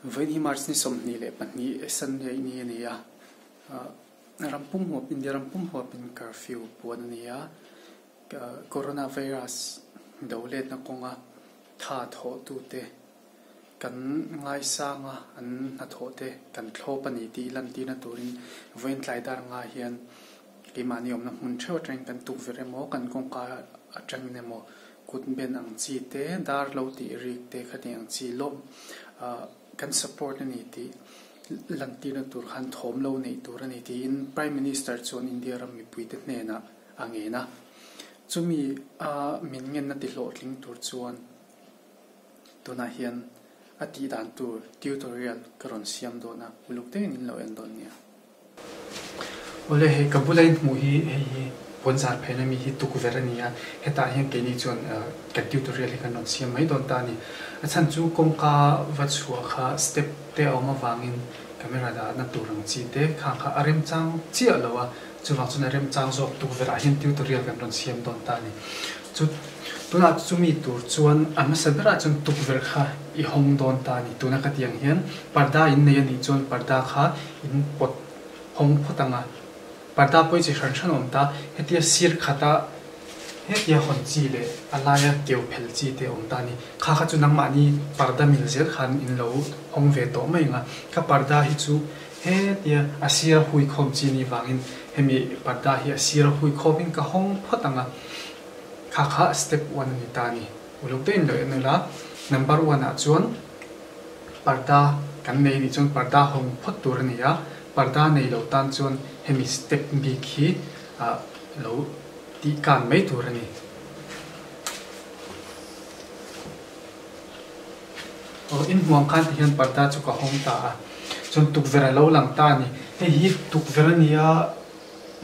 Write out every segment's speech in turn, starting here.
Vawiin hi March ni 22 Sunday ni a ni a, ram pum huap India ram pum huapin curfew puan a ni a, coronavirus do letna kawnga tha thawhtute kan ngaisang a, an hnathawh te kan thlawp a ni tih lantirna turin vawiin tlai dar nga hian keimahni awmna hmun theuh atangin kan tukverh emaw kan kawngka atangin emaw kut ben ang chi te, dar lo tih rik te khatiang ang chi lawm kan support a ni tih lantirna tur khan thawm lo neih tur a ni tiin Prime Minister chuan India ram mipuite hnenah a ngen a. Chumi a min ngenna ti hlawhtling tur chuan Tunah hian a tih dan tur tutorial ka rawn siam dawn a, uluk deuhin in lo en dawn nia. Awle hei ka bula in hmuh hi hei hi puanzar phen ami hi tukverh a ni a, hetah hian keini chuan kan tutorial hi kan rawn siam mai dawn ta a ni. A chhan chu kawngka va chhuah kha step te a awm avangin camera dahna tur ang chi te khang kha a remchang chiah lo a, chuvang chuan a remchang zawk tukverh ah hian tutorial kan rawn siam dawn ta a ni. Chu tunah chumi tur chuan a hmasa berah chuan tukverh kha i hawng dawn ta a ni. Tuna ka tih ang hian parda in nei a nih chuan parda kha in pawt hawng phawt ang a. Parda pawh i chi hran hran a awm ta. Hetia sir khata hetia hawn chi leh a laia keu phel chi te a awm ta a ni. Kha kha chu nangmahni parda mil zel khan in lo hawng ve tawh mai ang a. Ka parda hi chu hetia a sira hui khawm chi ni vangin hemi parda hi a sira hui khawmin ka hawng phawt ang a. Kha kha step one a ni ta a ni. Uluk deuhin lo en ula, number one ah chuan parda kan nei nih chuan parda hawng phawt tur a ni a, parda nei lo tan chuan hemi step bik hi ah lo tih kan mai tur a ni. Aw inhmuang khan ti hian parda chu ka hawng ta a, chuan tukverh a lo lang ta a ni. Hei hi tukverh a ni a.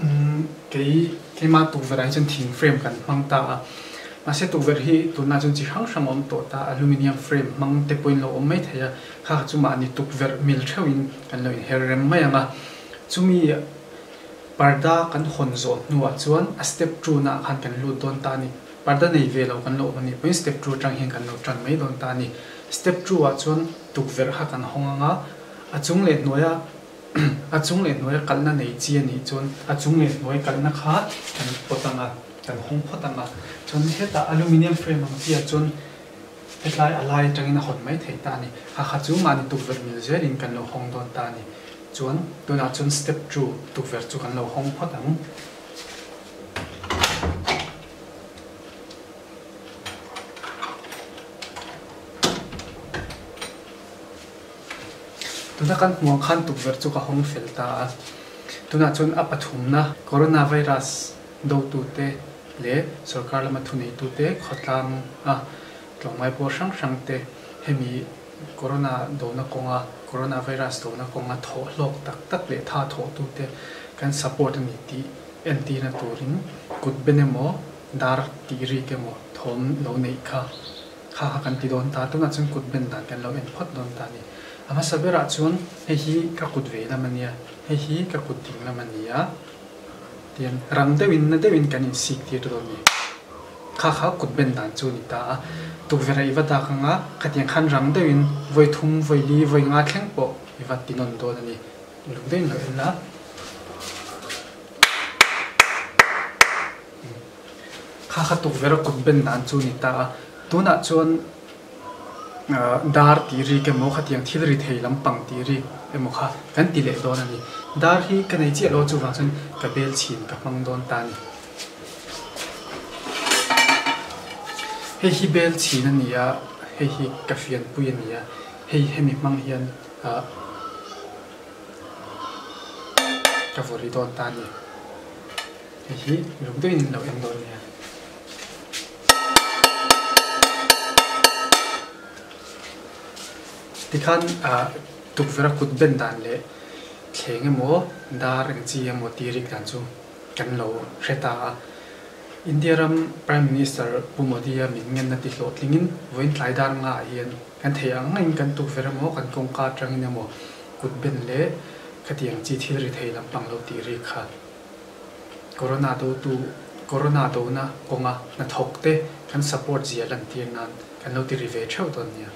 Umm kei keimah tukverh ah hi chuan thing frame kan hmang ta a, mahse tukverh hi tunah chuan chi hrang hrang a awm tawh ta, aluminium frame hmang te pawhin lo awm mai thei a, kha kha chu mahni tukverh mil theuhin kan lo inher rem mai ang a, chumi parda kan hawn zawh hnuah chuan a step two naah khan kan lut dawn ta a ni, parda nei ve lo kan lo awm a nih pawhin step two atang hian kan lo tan mai dawn ta a ni, step two ah chuan tukverh kha kan hawng ang a, a chung leh hnuaia. A chung leh hnuai kalna nei chi a nih chuan a chung leh hnuai kalna kha kan pawt ang a, kan hawng phawt ang a. Chuan hetah aluminium frame ang chi ah chuan hetlai a lai atangin a hawn mai thei ta a ni. Kha kha chu mahni tukverh mil zelin kan lo hawng dawn ta a ni. Chuan tunah chuan step two tukverh chu kan lo hawng phawt ang. Tuna kan hmuh ang khan tukverh chu ka hawng fel ta a. Tunah chuan a pathumna coronavirus dotute leh sorkar lama thuneitute khawtlang a tlawmngai pawl hrang hrang te hemi corona dona kawnga coronavirus dona kawnga thawh hlawk tak tak leh tha thawhtute kan support a ni tih entirna turin kut ben emaw dar tih rik emaw thawm lo neih kha Kha kha kan ti dawn ta, tunah chuan kut ben dan kan lo en phawt dawn ta a ni. A hmasa berah chuan hei hi ka kut vei lam a nia, hei hi ka kut ding lam a ni a, tian rang deuhin na deuhin kan insik tir dawn a ni. Kha kha kut ben dan chu a ni ta a, tukverh ah i va dak ang a, khatiang khan rang deuhin vawi thum, vawi li, vawi nga thleng pawh i va ti nawn dawn a ni. Lung deuhin lo en la. Kha kha tukverh a kut ben dan chu a ni ta a, tunah chuan dar tih rik emaw khatiang thil ri thei lampang tih rik emaw kha kan ti leh dawn a ni. Dar hi ka nei chiah lo chuvang chuan ka bel chhin ka hmang dawn ta a ni. Hei hi bel chhin a ni a, hei hi ka fianpui a ni a, hei hemi hmang hian ka vawri dawn ta a ni. Hei hi lung deuhin in lo en dawn nia. Tikhan tukverh a kut ben dan leh thleng emaw dar eng chi emaw tih rik dan chu kan lo hre ta a. India ram Prime Minister Pu Modi-a min ngenna ti hlawhtlingin vawiin tlai dar ngaah hian kan theih ang angin kan tukverh emaw kan kawngka atangin emaw kut ben leh khatiang chi thil ri thei lampang lo tih rik kha Corona dotu Corona dona kawnga hnathawk te kan support zia lantir nan kan lo ti ri ve theuh dawn nia.